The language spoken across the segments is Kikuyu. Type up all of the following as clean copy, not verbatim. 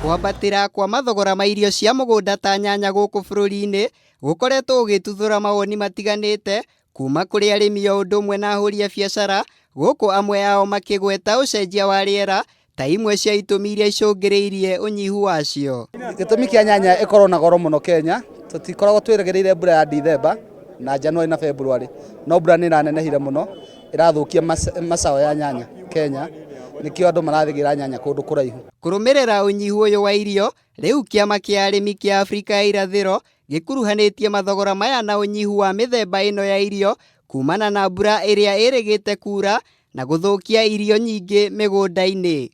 Kwambatĩra kwa mathogora ma irio cia mũgũnda ta nyanya gũkũ bũrũri-inĩ gũkoretwo gũgĩtuthũra mawoni matiganĩte kuma kũrĩ arĩmi o ũndũ ũmwe na ahũri a biacara, gũkũ amwe ao makĩgweta ũcenjia wa rĩera ta imwe cia itũmi iria icũngĩrĩirie ũnyihu wacio. Gĩtũmi kĩa nyanya ĩkorwo na goro mũno Kenya, tũtikoragwo twĩrĩgĩrĩire mbura ya Dithemba na January na February, no mbura nĩ ĩranenehire mũno, ĩrathũkia macao ya nyanya Kenya, nĩkĩo andũ marathĩgĩra nyanya kũndũ kũraihu. Kũrũmĩrĩra ũnyihu ũyũ wa irio, rĩu kĩama kĩa arĩmi kĩa Afrika ya irathĩro gĩkuruhanĩtie mathogora maya na ũnyihu wa mĩthemba ĩno ya irio kumana na mbura ĩrĩa ĩrĩgĩte kura na gũthũkia irio nyingĩ mĩgũnda-inĩ.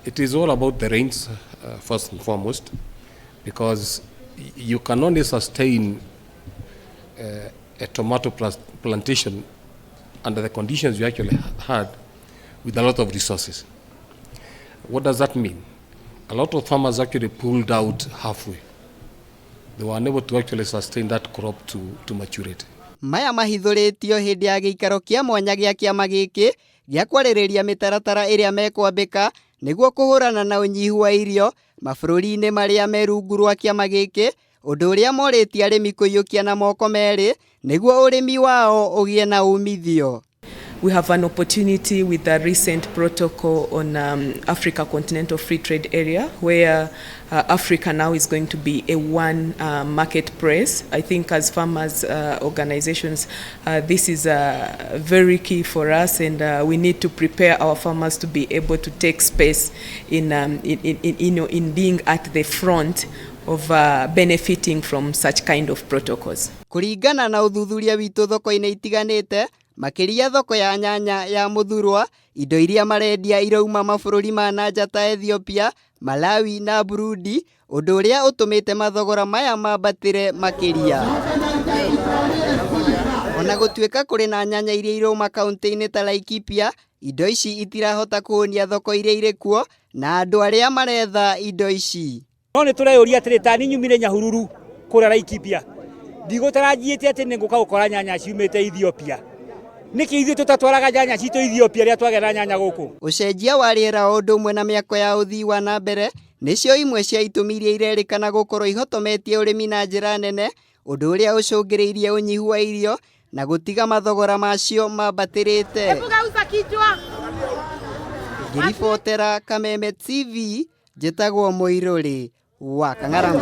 It is all about the rains, first and foremost, because you can only sustain a tomato plantation under the conditions you actually had with a lot of resources. What does that mean? A lot of farmers actually pulled out halfway. They were unable to actually sustain that crop to maturity. Maya mahithũrĩtio hĩndĩ ya gĩikaro kĩa mwanya gĩa kĩama gĩkĩ gĩa kwarĩrĩria mĩtaratara ĩrĩa mekwambĩka nĩguo kũhũrana na ũnyihu wa irio mabũrũri-inĩ marĩa me rungu rwa kĩama gĩkĩ, ũndũ ũrĩa morĩtie arĩmi kũiyũkia na moko merĩ nĩguo ũrĩmi wao ũgĩe na umithio. We have an opportunity with the recent protocol on Africa Continental Free Trade Area, where Africa now is going to be a one marketplace. I think as farmers organizations, this is very key for us, and we need to prepare our farmers to be able to take space in being at the front of benefiting from such kind of protocols. Kũringana na ũthuthuria witũ thoko-inĩ itiganĩte, makĩria thoko ya nyanya ya Mũthurwa, indo iria marendia irauma mabũrũri ma nanja ta Ethiopia, Malawi na Burundi, ũndũ ũrĩa ũtũmĩte mathogora maya mambatĩre makĩria. Ona gũtuĩka kũrĩ na nyanya iria irauma kaunti-inĩ ta Laikipia, indo ici itirahota kũhũnia thoko iria irĩ kuo na andũ arĩa maretha indo ici. No nĩ tũreyũria atĩrĩ, ta niĩ nyumire Nyahururu kũrĩa Laikipia, ndigũtaranjiĩte atĩ nĩ ngũka gũkora nyanya ciumĩte Ethiopia. Nĩkĩ ithuĩ tũtatwaraga nyanya citũ Ethiopia rĩrĩa twagera nyanya gũkũ? Ũcenjia wa rĩera o ũndũ ũmwe na mĩako ya ũthii wa na mbere nĩcio imwe cia itũmi iria irerĩkana gũkorwo ihotometie ũrĩmi na njĩra nene, ũndũ ũrĩa ũcũngĩrĩirie ũnyihu wa irio na gũtiga mathogora macio mambatĩrĩte. Ngĩribotera Kameme TV, njĩtagwo Mũirũrĩ wa Kang'arama.